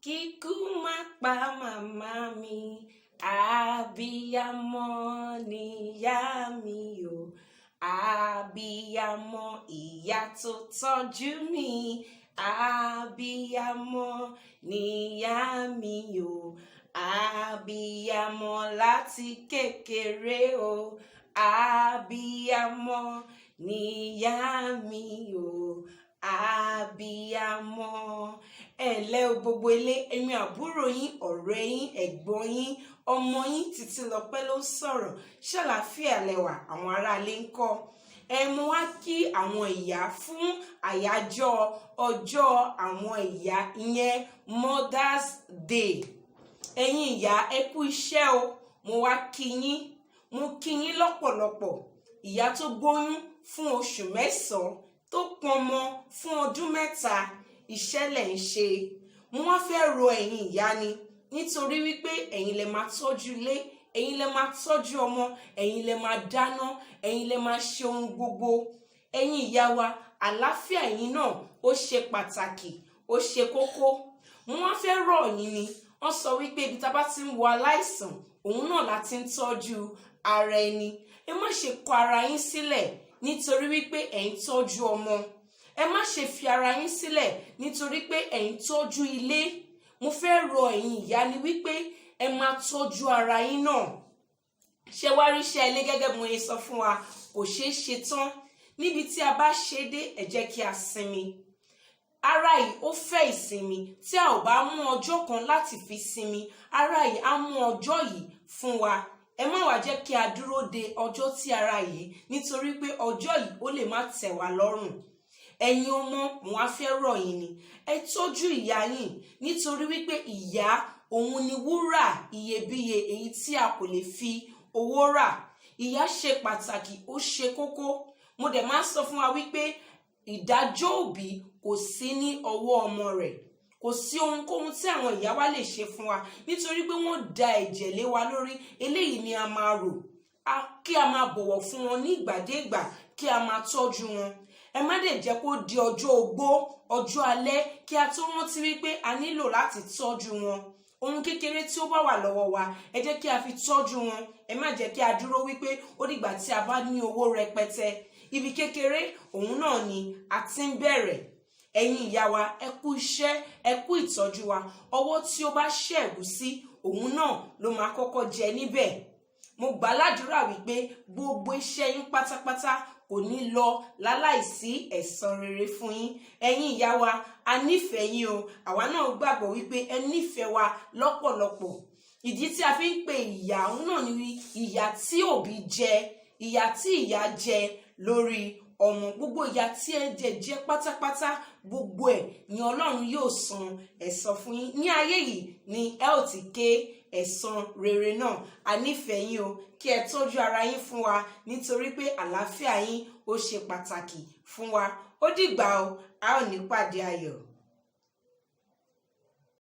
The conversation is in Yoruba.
Kíkú má pa màmá mi, abiyamọ níyá mi o. Abiyamọ ìyá tó tọ́jú mi, abiyamọ níyá mi o. Abiyamọ láti kékeré o, abiyamọ níyá mi o, abiyamọ. Ẹ ǹlẹ́ o gbogbo ilé, èmi àbúrò yín, ọ̀rẹ́ yín, ẹ̀gbọ́n yín, ọmọ yín Títílọpẹ́ ló ń sọ̀rọ̀. Ṣàlàáfíà lẹ wà? Àwọn aráalé ńkọ́? Ẹ mo wá kí àwọn ìyá fún àyájọ́ ọjọ́ àwọn ìyá, ìyẹn Mother's Day. Ẹ̀yin ìyá, ẹ kú iṣẹ́ o. Mo wá kí yín, mo kí yín lọ́pọ̀lọpọ̀. Ìyá tó gbóyún fún oṣù 9, tó pọnmọ fún ọdún 3, iṣẹ́ lẹ̀ ń ṣe. Mo wá fẹ́ rọ ẹ̀yin ìyá ni, nítorí wípé ẹ̀yin lẹ máa tọ́jú ilé, ẹ̀yin lẹ máa tọ́jú ọmọ, ẹ̀yin lẹ máa dáná, ẹ̀yin lẹ máa ṣe ohun gbogbo. Ẹ̀yin ìyá wa, àlàáfíà ẹ̀yin náà ó ṣe pàtàkì, ó ṣe kókó. Mo wá fẹ́ rọ̀ yín ni. Wọ́n sọ wípé ibi tá a bá ti ń wo aláìsàn, òun náà la ti ń tọ́jú ara ẹni. Ẹ má ṣe kọ ara yín sílẹ̀ nítorí wípé ẹ̀ ń tọ́jú ọmọ. Ẹ má ṣe fi ara yín sílẹ̀ nítorí pé ẹ̀ ń tọ́jú ilé. Mo fẹ́ rọ ẹ̀yin ìyá ni wípé ẹ máa tọ́jú ara yín náà. Ṣé wá rí iṣẹ́ ilé, gẹ́gẹ́ bí mo ṣe sọ fún wa, kò ṣeé ṣe tán. Níbi tí a bá ṣe dé, ẹ jẹ́ kí a sinmi. Ara yìí, ó fẹ́ ìsinmi. Tí a ò bá mú ọjọ́ kan láti fi sinmi, ara yìí á mú ọjọ́ yìí fún wa. Ẹ má wá jẹ́ kí a dúró de ọjọ́ tí ara yìí, nítorí pé ọjọ́ yìí, ó lè má tẹ̀ wá lọ́rùn. Ẹ̀yin ọmọ, mo wá fẹ́ rọ̀ yín ni, ẹ tọ́jú ìyá yín, nítorí wípé ìyá òun ni wúrà iyebíye, èyí tí a kò lè fi owó rà. Ìyá ṣe pàtàkì, ó ṣe kókó. Mo dẹ̀ máa ń sọ fún wa wípé ìdájọ́ òbí kò sí ní ọwọ́ ọmọ rẹ̀. Kò sí ohunkóhun tí àwọn ìyá wa lè ṣe fún wa, nítorí pé wọ́n da ẹ̀jẹ̀ lé wa lórí. Eléyìí ni a máa rò, kí a máa bọ̀wọ̀ fún wọn ní ìgbàdégbà, kí a máa tọ́jú wọn. Ẹ má dẹ̀ jẹ́ kó di ọjọ́ ogbó, ọjọ́ alẹ́, kí a tó rántí wípé a nílò láti tọ́jú wọn. Ohun kékeré tí ó bá wà lọ́wọ́ wa, ẹ jẹ́ kí a fi tọ́jú wọn. Ẹ má jẹ́ kí a dúró wípé ó dìgbà tí a bá ní owó rẹpẹtẹ. Ibi kékeré òun náà ni a ti ń bẹ̀rẹ̀. Ẹ̀yin ìyá wa, ẹ kú iṣẹ́, ẹ kú ìtọ́jú wa. Ọwọ́ tí ó bá ṣe ẹ̀gúsí, òun náà ló máa kọ́kọ́ jẹ níbẹ̀. Mo gbà ládùúrà wípé gbogbo iṣẹ́ yín pátápátá kò ní lọ láláìsí ẹ̀san rere fún yín. Ẹ̀yin ìyá wa, a nífẹ̀ẹ́ yín o. Àwa náà gbàgbọ́ wípé ẹ nífẹ̀ẹ́ wa lọ́pọ̀lọpọ̀. Ìdí tí a fi ń pe ìyá òun náà ni ìyà tí òbí jẹ, ìyà tí ìyá jẹ lórí ọmọ. Gbogbo ìyà tí ẹ jẹ jẹ pátápátá, gbogbo ẹ̀ ni Ọlọ́run yóò san ẹ̀san fún yín. Ní ayé yìí ni ẹ ó ti ké ẹ̀san rere náà. A nífẹ̀ẹ́ yín o. Kí ẹ tọ́jú ara yín fún wa, nítorí pé àlàáfíà yín, ó ṣe pàtàkì fún wa. Ó dìgbà o, a ó ní pàdé ayọ̀.